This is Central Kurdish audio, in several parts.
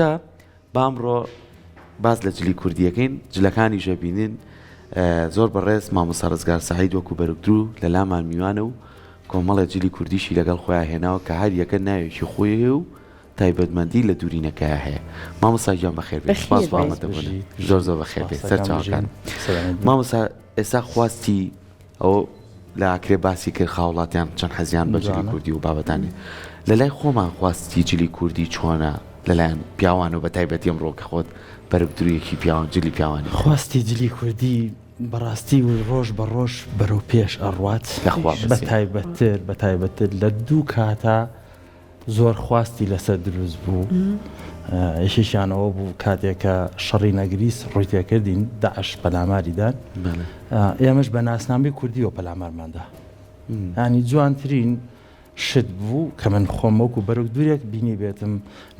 جا با ئەمڕۆ باس لە جلی کوردیەکەین جلەکانیش ئەبینین زۆر بەڕێز مامۆستا ڕزگار سەعید وەکو بەرگدروو لە لامان میوانە و کۆمەڵێ جلی کوردیشی لەگەڵ خۆیان هێناوە کە هەر یەکە ناوێکی خۆی هەیە و تایبەتمەندی لە دوورینەکەیا هەیە مامۆستا گیان بەخێر بێی سپاس بۆ ئامادەبوونت زۆر زۆر بەخێر بێی سەرچاوەکان مامۆستا ئێستا خواستی ئەوە لە ئاکرێ باسی کرد هاوڵاتیان چەند حەزیان بە جلی کوردی و بابەتانی لە لای خۆمان خواستی جلی کوردی چۆنە لەلایەن پیاوان و بە تایبەتی ئەمڕۆ کە خۆت بەرگ درویەکی پیاوان جلی پیاوانی خواستی جلی کوردی بەڕاستی و ڕۆژ بە ڕۆژ بەرەو پێش ئەڕوات لەخوا بە تایبەتتر بە تایبەتتر لە دوو کاتا زۆر خواستی لەسەر دروست بوو یەکێکیان ئەوە بوو کاتێک کە شەڕی نەگریس ڕووی تێکردین داعش پەلاماری دان ئێمەش بە ناسنامەی کوردیەوە پەلامارماندا ینی جوانترین شت بوو کە من خۆم وەکو بەرگ دوورێک بینی بێتم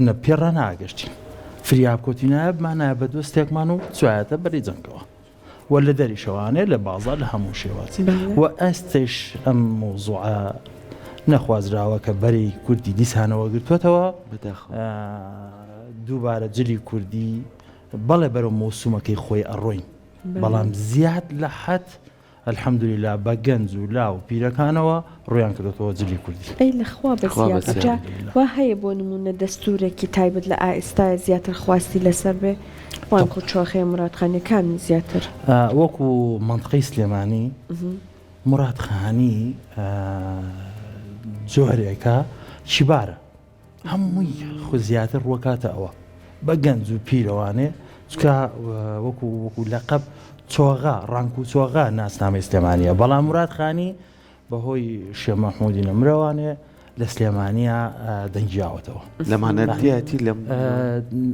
نە پێڕا ناگەشتین فریاکۆتینایە بمانایە بە دۆستێکمان و چوایەتە بەری جەنگەوە و لە دەریشەوانێ لە بازاڕ لە هەموو شێواز و ئێستەیش ئەم مەوزوعە نەخوازراوە کە بەری کوردی دیسانەوە گرتووەتەوە دووبارە جلی کوردی بەڵێ بەرەو مۆسومەکەی خۆی ئەڕۆین بەڵام زیاد لە حەد الحمدللە بە گەنج و لاو و پیرەکانەوە ڕوویان کردۆتەوە جلی کوردی. ئەی لە خوا بەزیاد جا وا هەیە بۆ نموونە دەستوورێکی تایبەت لە ئائێستایا زیاتر خواستی لەسەر بێ وانکو چۆخێ مورادخانیە کامی زیاتر؟ وەکو مەنتقەی سلێمانی مورادخانی جۆرێکە کیبارە هەمووی خو زیاتر ڕوەکاتە ئەوە بە گەنج و پیرەوانێ چکە وەکو وەکو لەقەب چۆغا ڕانک و چۆغا ناسنامەی سلێمانیە بەڵام مراد خانی بەهۆی شێ مەحمودی نەمرەوانێ لە سلێمانە دەنگیاوەتەوە لەمانە دیاتی لەم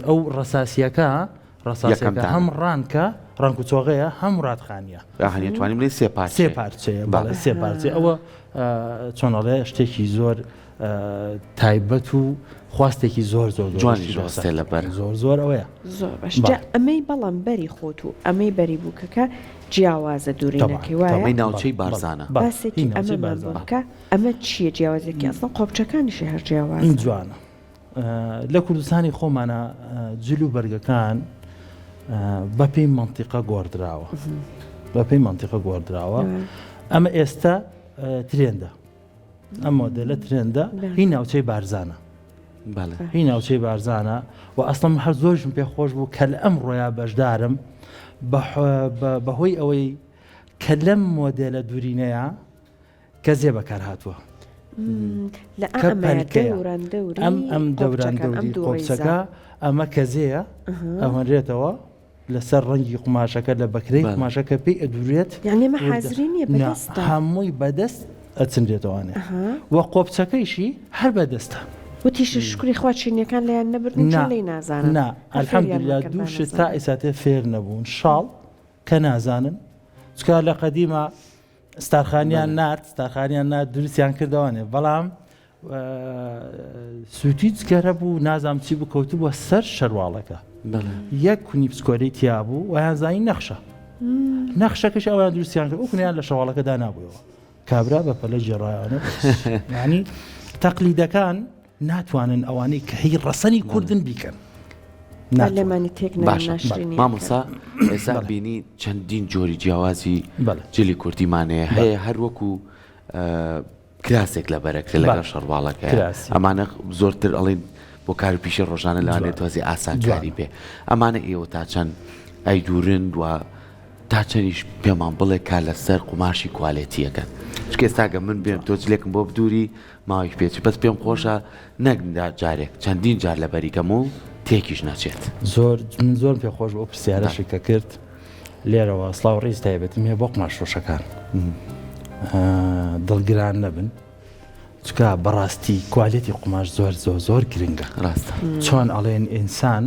ئەو ڕەساسیەکە ڕەساسەکە هەم ڕانکە ڕەنگ و چۆغەیە هەم مرادخانیە هەنیە توانیم لێ سێ پارچە سێ پارچەیە بەڵێ سێ پارچەیە ئەوە چۆنەڵێ شتێکی زۆر تایبەت و خواستێکی زۆر زۆر جوانیش ڕاستە لەبەر زۆر زۆر ئەوەیە زۆر باش جا ئەمەی بەڵام بەری خۆت و ئەمەی بەری بووکەکە جیاوازە دوورینەکەی وایە ئەمەی ناوچەی بارزانە باسێکی ئەمەمان بۆ بکە ئەمە چییە جیاوازێکی ئەسڵەن قۆپچەکانیشی هەر جیاوازە جوانە لە کوردستانی خۆمانە جل و بەرگەکان بەپێی مەنتیقە گۆڕدراوە بەپێی مەنتیقە گۆڕدراوە ئەمە ئێستا ترێندە ئەم مۆدێلە ترێندە هی ناوچەی بارزانە هی ناوچەی بارزانە و ئەسڵم هەر زۆرشم پێ خۆش بوو کە لە ئەم ڕۆیا بەشدارم بەهۆی ئەوەی کە لەم مۆدێلە دوورینەیە کەزێ بەکار هاتووە ئەم ئەم دەوران دەوری قۆپچەکە ئەمە کەزێیە ئەهۆنرێتەوە لەسەر ڕەنگی قوماشەکە لە بەکرەی قوماشەکە پێی ئەدورێت یانی ئەمە حازری نییە بەدەستە هەمووی بەدەست ئەچنرێتەوانێ و قۆپچەکەیشی هەر بەدەستە. وتیشی شوکری خوا چینیەکان لێیان نەبردن چۆن لێی نازانن نا هەر فێریان الحمدللە نەکەن دوو با شت تا نەزانن. ئیساتێ فێر نەبوون شاڵ کە نازانن چکا لە قەدیما ستارخانیان نارد ستارخانیان نارد دروستیان کردەوانێ بەڵام سووتی جگەرە بوو نازام چی بوو کەوتبووە سەر شەرواڵەکە یەک کونی بچکۆلەی تیا بوو وایان زانی نەخشە نەخشەکەش ئەویان دروستیان کرد ئەو کونیان لە شەواڵەکەدا نابووەوە کابرا بە پەلە گێڕایانە ینی تەقلیدەکان ناتوانن ئەوانەی کە هی ڕەسەنی کوردن بیکەن لێمانی تێک باشە مامۆسا ئێستا بینی چەندین جۆری جیاوازی جلی کوردیمانەیە هەیە هەر وەکو کراسێک لەبەرەکرێ لەگەڵ شەڕواڵەکەیا ئەمانە زۆرتر ئەڵێن بۆ کار و پیشەی ڕۆژانە لەوانەیە تۆزی ئاسانکاری بێ ئەمانە ئێوە تا چەند ئەیدورن و تا چەندیش پێمان بڵێ کار لەسەر قوماشی کوالێتیەکەن چونکە ئێستا گە من بێم تۆ جلێکم بۆ بدووری ماوەیەکی پێچی بەس پێم خۆشە نەک جارێک چەندین جار لەبەری کەم و تێکیش نەچێت. زۆر من زۆرم پێ خۆش بوو ئەو پرسیارەشی کە کرد لێرەوە سڵاو ڕیز تایبەتیم هەیە بۆ قوماشفرۆشەکان دڵگران نەبن چکە بەڕاستی کوالێتی قوماش زۆر زۆر زۆر گرنگە ڕاستە چۆن ئەڵێن ئینسان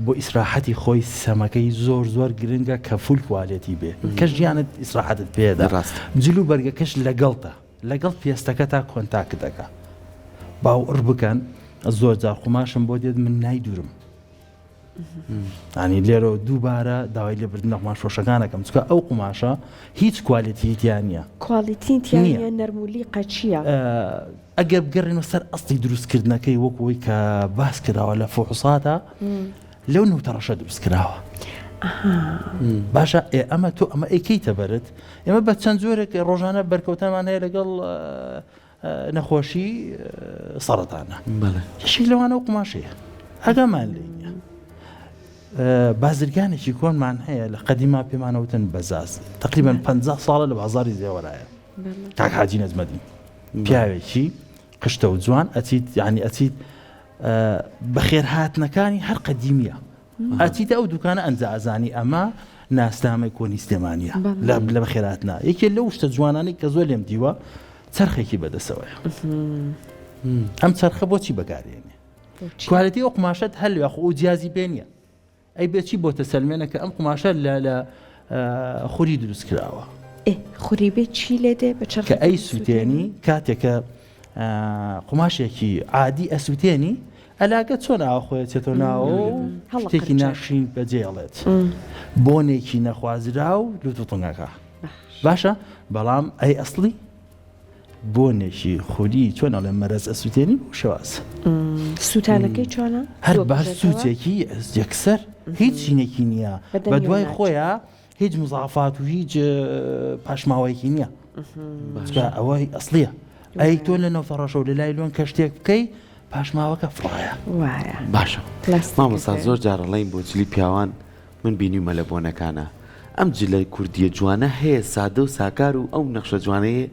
بۆ ئیسراحەتی خۆی سەمەکەی زۆر زۆر گرنگە کە full quality بێ کە ژیانت ئیسراحەتت پێدا ڕاستە جل و بەرگەکەش لەگەڵتە لەگەڵ پێستەکەتا contact دەکا باوەڕ بکەن زۆر جار قوماشم بۆ دێت من نایدورم. ینی لێرەوە دووبارە داوای لێبردن لە قوماش فرۆشەکانەکەم چکە ئەو قوماشە هیچ quality تیا نییە quality تیا نییە نەرمولی قەچیە ئەگەر بگەڕێنەوە سەر ئەسڵی دروستکردنەکەی وەک ئەوەی کە باس کراوە لە فحوساتە لەو نەوتە ڕەشە دروست کراوە باشە ئێ ئەمە تۆ ئەمە ئەیکەیتە بەرت ئێمە بە چەند جۆرێک ڕۆژانە بەرکەوتەمان هەیە لەگەڵ نەخۆشی سەرەتانە یەکێک لەوانە و قوماشەیە ئەگەمان لێ نییە بازرگانێکی کۆنمان هەیە لە قەدیما پێمانەوتن بەزاز تقریبا 50 ساڵە لە بازاری زێوەرایە کاک حاجی نەجمەدین پیاوێکی قشتە و جوان ئەچیت یعنی ئەچیت بەخێرهاتنەکانی هەر قەدیمیە ئەچیتە ئەو دوکانە ئەنجا ئەزانی ئەمە ناسنامەی کۆنی سلێمانیە لە لە بەخێراتنا یەکێ لەو شتە جوانانەی کە زۆر لێم دیوە چرخێکی بەدەسەوەیە ئەم چرخە بۆچی بەکارێنێ quality ئەو قوماشەت هەل یاخۆ ئەو جیازی پێ نییە ئەی بێ چی بۆتە سەلمێنە کە ئەم قوماشە لە لە خوری دروست کراوە. ئێ خوری بێ چی لێ دێ بە چەرخ کە ئەی سوتێنی کاتێک کە قوماشێکی عادی ئەسوتێنی ئەلاگە چۆن ئاوا خۆی ئەچێتەوە ناوەوە و شتێکی ناشرین بەجێ ئەڵێت بۆنێکی نەخوازراو لوت و تونگەکە باشە بەڵام ئەی ئەسڵی بۆنێکی خوری چۆن ئەڵێ مەرەز ئەسووتێنی بۆ شێواز سووتانەکەی چۆنە هەر بە سووتێکی یەکسەر هیچ شینێکی نییە بە دوای خۆیان هیچ مزافات و هیچ پاشماوەیەکی نییە ئەوەی ئەسلیە ئەی تۆ لە نەوتەڕەشەوە لە لای لۆن کە شتێک بکەی پاشماوەکە فڕایە باشە مامۆستا زۆر جارەڵین بۆ جلی پیاوان من بینیومە لە بۆنەکانا ئەم جلە کوردیە جوانە هەیە سادە و ساکار و ئەو نەخشە جوانەیە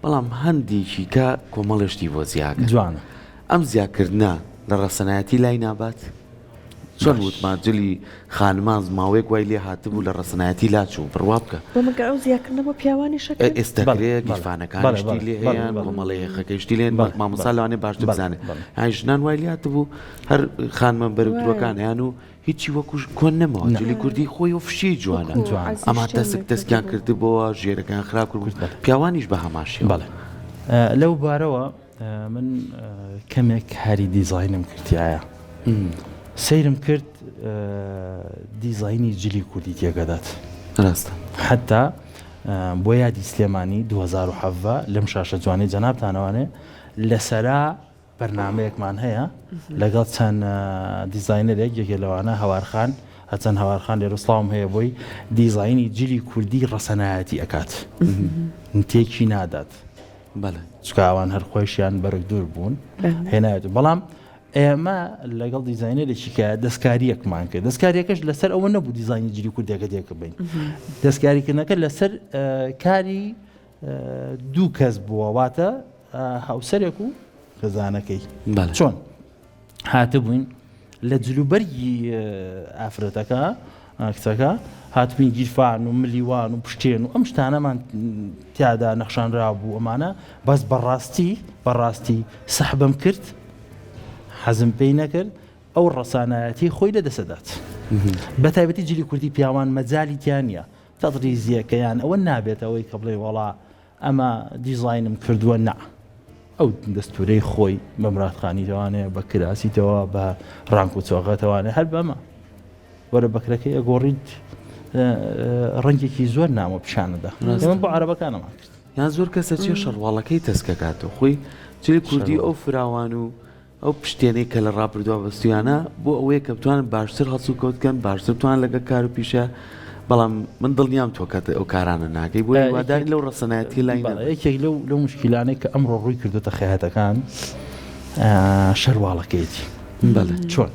بەڵام هەندێکی کە کۆمەڵێ شتی بۆ زیاکەن جوانە. ئەم زیاکردنە لە ڕەسەنایەتی لای نابات؟ چۆن وتمان جلی خانمان ماوەیەک وای لێ هاتبوو لە ڕەسەنایەتی لاچوو بڕوا بکە. بۆ مەگەر ئەو زیاکردنە بۆ پیاوانیش ئەکرێت؟ ئێستا کرێ گیرفانەکانی شتی لێ هەیە کۆمەڵێ یەخەکەی شتی لێ مامۆستا لەوانەیە باشتر بزانێ یانی ژنان وای لێ هاتبوو هەر خانمە بەرگ دروەکان هەیان و هیچی وەکو کۆن نەماوە جلی کوردی خۆی و فشی جوانە ئەما تەسک تەسکیان کردبەوە ژێرەکان خراپ کرد پیاوانیش بە هەمان شێوە. بەڵێ لەو بارەوە من کەمێک کاری دیزاینم کردایە سەیرم کرد دیزاینی جلی کوردی تێگەدات ڕاستە حتا بۆ یادی سلێمانی 2017 لەم شاشە جوانی جەنابتانەوانێ لەسەرا بەرنامەیەکمان هەیە لەگەڵ چەند دیزاینەرێک یەکێ لەوانە هەوارخان هەچەند هەوارخان لێرە سڵاوم هەیە بۆی دیزاینی جلی کوردی ڕەسەنایەتی ئەکات تێکی نادات بەڵێ چونکە ئەوان هەر خۆیشیان بەرگ دوور بوون هێنایەت بەڵام ئێمە لەگەڵ دیزاینەرێکی کە دەستکاریەکمان کرد دەستکاریەکەش لەسەر ئەوە نەبوو دیزاینی جلی کوردەکە تێکە بین دەستکاریکردنەکە لەسەر کاری دوو کەس بووە واتە هاوسەرێک و خێزانەکەی چۆن هاتبووین لە جلوبەرگی ئافرەتەکە کچەکە هاتبووین گیرفان و ملیوان و پشتێن و ئەم شتانەمان تیادا نەخشانرا بوو ئەمانە بەس بەڕاستی بەڕاستی سەحبم کرد حەزم پێی نەکرد ئەو ڕەسانایەتی خۆی لە دەسەدات بە تایبەتی جلی کوردی پیاوان مەجالی تیا نییە تەتریزیەکە یان ئەوە نابێت ئەوەی کە بڵێ وەڵا ئەمە دیزاینم کردووە نا ئەو دەستورەی خۆی بە مرادخانی تەوانێ بە کراسیتەوە بە ڕانک و چۆغەتەوانێ هەر بەمە وەرە بەکرەکەی ئەگۆڕیت ڕەنگێکی زۆر نامۆ پیشانەدا ئێمە بۆ عەرەبەکانمان کرد یان زۆر کەسە چێ شەڕواڵەکەی تەسکەکاتەوە خۆی جلی کوردی ئەو فراوان و ئەو پشتێنەی کە لە ڕابردووە بەستویانە بۆ ئەوەیە کە بتوانن باشتر هەڵسوکەوت بکەن، باشتر بتوانن لەگەڵ کار و پیشە، بەڵام من دڵنیام تۆ کەت ئەو کارانە ناکەی، بۆیە هیوادارین لەو ڕەسەنایەتیە لای نەبەی. یەکێک لەو لەو موشکیلانەی کە ئەمڕۆ ڕووی کردۆتە خەیاتەکان شەرواڵەکەیەتی. بەڵێ. چۆن؟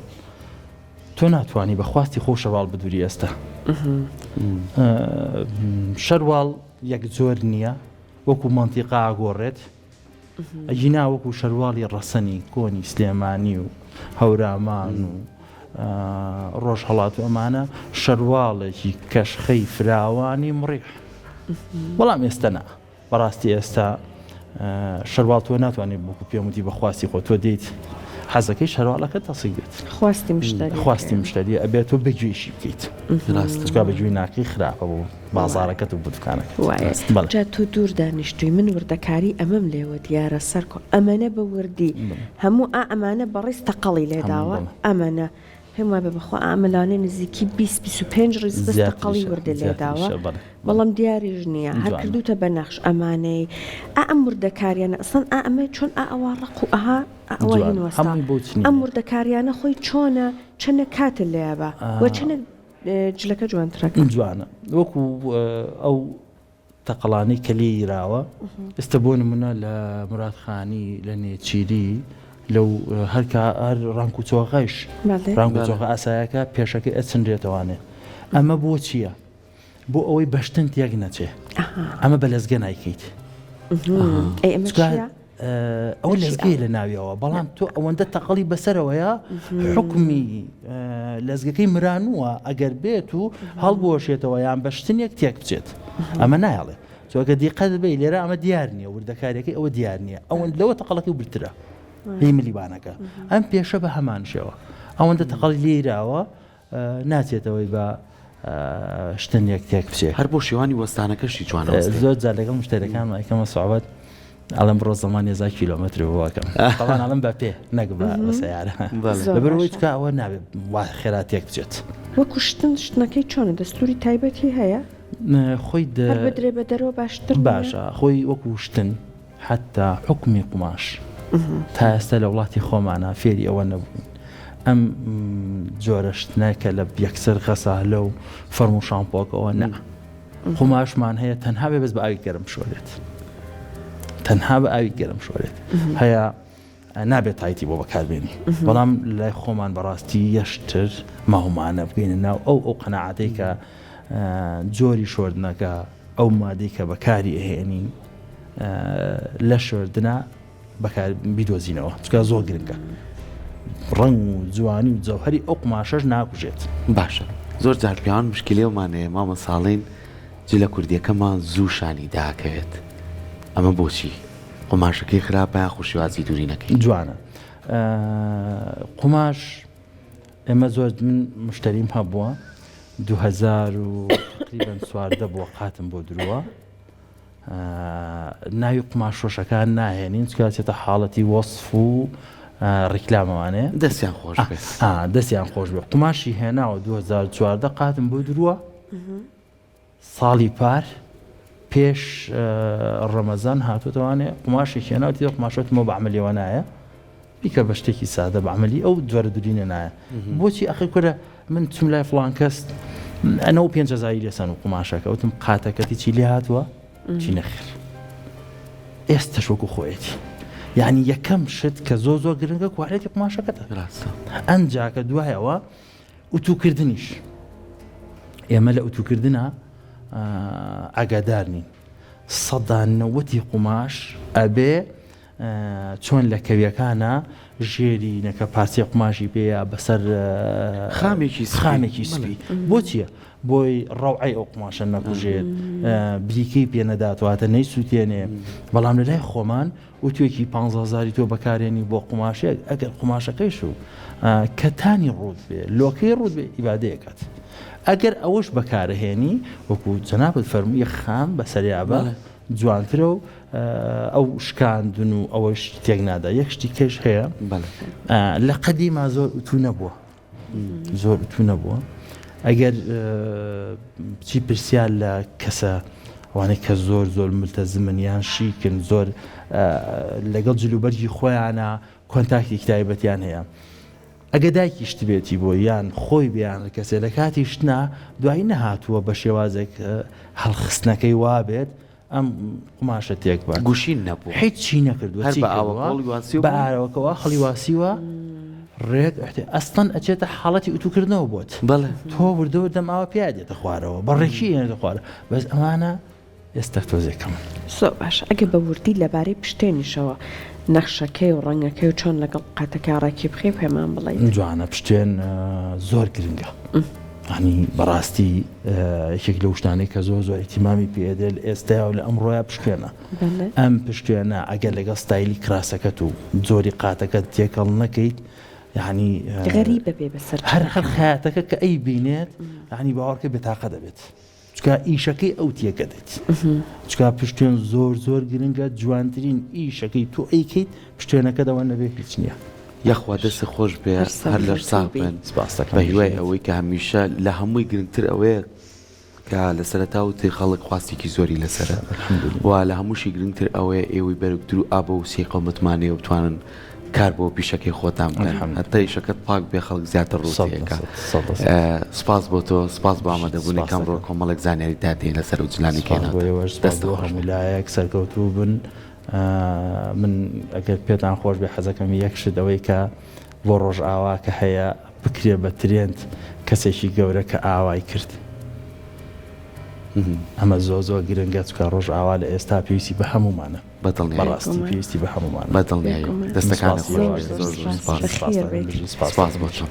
تۆ ناتوانی بە خواستی خۆو شەرواڵ بدوری ئێستا. شەرواڵ یەک جۆر نییە، وەکوو مەنتیقە ئەگۆڕێت. ئەگینا وەکو شەرواڵی ڕەسەنی کۆنی سلێمانی و هەورامان و ڕۆژهەڵات و ئەمانە شەرواڵێکی کەشخەی فراوانی مڕیح بەڵام ئێستا نا بەڕاستی ئێستا شەرواڵ تۆ ناتوانێت بۆکو پێم وتی بەخواستی خۆ تۆ دێیت حەزەکەی شەرواڵەکە تەسک بێت خواستی مشتری خواستی مشتری ئەبێت تۆ بەگوێشی بکەیت ڕاستە بەگوێی ناکەی خراپە بۆ بازاڕەکەت و بۆ دوکانەکەت. وایە بەڵێ. جا تۆ دوور دانیشتووی من وردەکاری ئەمەم لێوە دیارە سەرکۆ ئەمەنە بە وردی هەموو ئا ئەمانە بەڕیز تەقەڵی لێ داوە ئەمەنە. پێم وابێ بەخوا ئەمە لەوانەیە نزیکی 20 25 ڕیز بەس تەقەڵی زیاتریشە وردە لێداوە زیاتریشە بەڵێ بەڵێ بەڵام دیاریش نییە هەر جوانە. کردوتە بە نەخش ئەمانەی ئا ئەم وردەکاریانە ئەسڵەن ئا ئەمە چۆن ئا ئەوا ڕەق و ئەها ئا ئەوا هین جوانە وەستا هەمووی بەو ئەم چنینەیە. وردەکاریانە خۆی چۆنە چەنە کاتت لێیەبا وە چەنە جلەکە جوانترەکە. جوانە وەکو ئەو تەقەڵانەی کە لێی یراوە ئێستا بۆ نمونە لە مراد خانی لە نێچیری لەو هەرکە هەر ڕانک و چۆغەش ڕانک و چۆغە ئاسایەکە پێشەکەی ئەچنرێتەوانێ ئەمە بۆ چییە؟ بۆ ئەوەی بەشتن تێک نەچێ ئەمە بە لەزگە نایکەیت ئەوە لەزگەیە لە ناویەوە بەڵام تۆ ئەوەندە تەقەڵی بەسەرەوەیە حکمی لەزگەکەی مرانووە ئەگەر بێت و هەڵبوەشێتەوە یان بە شتنێک تێک بچێت ئەمە نایڵێ چۆکە دیقەت بی لێرە ئەمە دیار نییە وردەکاریەکەی ئەوە دیار نییە ئەوەند لەوە تەقەڵەکەی برترە هی ملیبانەکە ئەم پێشە بە هەمان شێوە ئەوەندە تەقەڵی لێراوە ناچێتەوەی بە شتنێک تێک بچێ. هەر بۆ شێوانی وەستانەکەشی جوانە وەستێ. زۆر جار لەگەڵ مشتەریەکانم ئەیکەمە سوعبەت ئەڵێم بڕۆ زەمان هێزا کیلۆمەتر بۆ ئەکەم تەبعەن ئەڵێم بە پێ نەک بە سەیارە لەبەرئەوەی چونکە ئەوە نابێ وا خێرا تێک بچێت. وەکو شتن شتنەکەی چۆنە دەستوری تایبەتی هەیە؟ خۆی هەر بدرێ بە دەرەوە باشتر نیە؟ باشە خۆی وەکو شتن حەتتا حوکمی قوماش تا ئێستا لە وڵاتی خۆمانا فێری ئەوە نەبووین ئەم جۆرە شتنە کە لە یەکسەر غەسالە و فەرم و شامپۆکەوە نا قوماشمان هەیە تەنها بێ بەس بە ئاوی گەرم شۆرێت تەنها بە ئاوی گەرم شۆرێت هەیە نابێت تایتی بۆ بەکاربێنی بەڵام لای خۆمان بەڕاستی یەشتر ماومانە بگەینە ناو ئەو ئەو قەنەعاتێک کە جۆری شۆردنەکە ئەو مادەی کە بەکاری ئەهێنین لە شۆردنا بەکار بیدۆزینەوە چکە زۆر گرنگە ڕەنگ و جوانی و جەوهری ئەو قوماشەش ناکوژێت. باشە زۆر جار پیاوان مشکلەومان هەیە مامە ساڵین جلە کوردیەکەمان زوو شانی داکەوێت ئەمە بۆچی؟ قوماشەکەی خراپە یاخو شێوازی دوورینەکەی؟ جوانە قوماش ئێمە زۆر من مشتەریم هەبووە 2000 و تقریبا 14 بووە قاتم بۆ درووە ناوی قوماش شۆشەکان ناهێنین چکە چێتە حاڵەتی وەصف و ڕیکلامەوانێ دەستیان خۆش بێت دەستیان خۆش بێت قوماشی هێناوە 2014 قاتم بۆ درووە ساڵی پار پێش ڕەمەزان هاتووتەوانێ قوماشێکی هێناوە تێدا قوماشەتمەوە بە عەمەلیەوە نایە بیکە بە شتێکی سادە بە عەمەلی ئەو جۆرە دورینە نایە بۆچی ئەخی کورە من چم لای فڵان کەس ئەنە و پێنج هەزاری لێسەن و قوماشەکە وتم قاتەکەتی چی لێ هاتووە چی نەخێر ئێستەش وەکو خۆیەتی یعنی یەکەم شت کە زۆر زۆر گرنگە quality قوماشەکەتە ڕاستە ئەنجاکە دوایەوە ئوتوکردنیش ئێمە لە ئوتوکردنا ئاگادار نین سەدا نەوەتی قوماش ئەبێ چۆن لە کەویەکانە ژێری نەکە پارچەی قوماشی پێیە بەسەر خامێکی خامێکی سپی بۆچیە بۆی ڕەوعی ئەو قوماشە نەکوژێت بریکەی پێ نەداتواتە نەی سووتێنێ بەڵام لە لای خۆمان ئوتوێکی پانزە هەزاری تۆ بەکارێنی بۆ قوماشێک ئەگەر قوماشەکەیش و کەتانی ڕووت بێ لۆکەی ڕووت بێ ئیبادەیەکات ئەگەر ئەوەش بەکارهێنی وەکو جەنابت فەرمووی خام بەسەریا بە جوانترە و ئەو شکاندن و ئەوەش تێک نادا یەک شتی کەش هەیە لە قەدیما زۆر ئوتو نەبووە زۆر ئوتو نەبووە ئەگەر چی پرسیار لە کەسە ئەوانەی کە زۆر زۆر ملتەزمن یان شیکن زۆر لەگەڵ جلوبەرگی خۆیانە کۆنتاکتێکی تایبەتیان هەیە ئەگە دایکی شتبێتی بۆ یان خۆی بیان کەسێ لە کاتی شتنا دوایی نەهاتووە بە شێوازێک هەڵخستنەکەی وابێت ئەم قوماشە تێک بات. گوشین نەبووە. هیچی نەکردووە هەر چی بە ئاوەکە کردووە؟ هەڵیواسیوە بە ئاوەکەوە هەڵیواسیوە ڕێک ئەحتێ ئەسڵەن ئەچێتە حاڵەتی ئوتوکردنەوە بۆت. بەڵێ. تۆ وردە وردە ئەم ئاوە پیا دێتە خوارەوە بە ڕێکی ئێنێتە خوارەوە بەس ئەمانە ئێستا تۆزێک کەمن. زۆر باشە ئەگەر بە وردی لەبارەی پشتێنیشەوە نەخشەکەی و ڕەنگەکەی و چۆن لەگەڵ قاتەکە ڕێکی بخەی پێمان بڵێیت. جوانە پشتێن زۆر گرنگە ینی بەڕاستی یەکێک لەو شتانەی کە زۆر زۆر ئیتیمامی پێدرێت لە ئێستایا و لە ئەمڕۆیا پشتێنە ئەم پشتێنە ئەگەر لەگەڵ ستایلی کراسەکەت و جۆری قاتەکەت تێکەڵ نەکەیت یعنی غەریبە بێ بەسەر هەر هەر خەیاتەکە کە ئەی بینێت یعنی باوەڕکە بێتاقە دەبێت چکا ئیشەکەی ئەو تێکەدەیت چکا پشتێن زۆر زۆر گرنگە جوانترین ئیشەکەی تۆ ئەیکەیت پشتێنەکە دەوە نەبێ هیچ نییە. یاخوا دەستت خۆش بێ هەر لەش ساغ بن بە هیوای ئەوەی کە هەمیشە لە هەمووی گرنگتر ئەوەیە کە لە سەرەتا وتی خەڵک خواستێکی زۆری لەسەرە و لە هەمووشی گرنگتر ئەوەیە ئێوەی بەرگدرو ئابە و سیقە و متمانەیە و بتوانن کار بۆ پیشەکەی خۆتان بکەن هەتا ئیشەکەت پاک بێ خەڵک زیاتر ڕووتەکە سپاس بۆ تۆ سپاس بۆ ئامادەبوونی کەم ڕۆ کۆمەڵێک زانیاری دادێن لەسەر و جلانی دەست هەموو لایەک سەرکەوتوو بن من ئەگەر پێتان خۆش بێ حەزەکەم یەک شت ئەوەی کە بۆ ڕۆژئاوا کە هەیە بکرێ بە ترێند کەسێکی گەورە کە ئاوای کرد ئەمە زۆر زۆر گرنگە چکە ڕۆژئاوا لە ئێستا پێویستی بە هەمومانە بەڕاستی پێویستی بە هەمومانە بەدڵنیایی دەستەکان سپاس بۆ تۆ.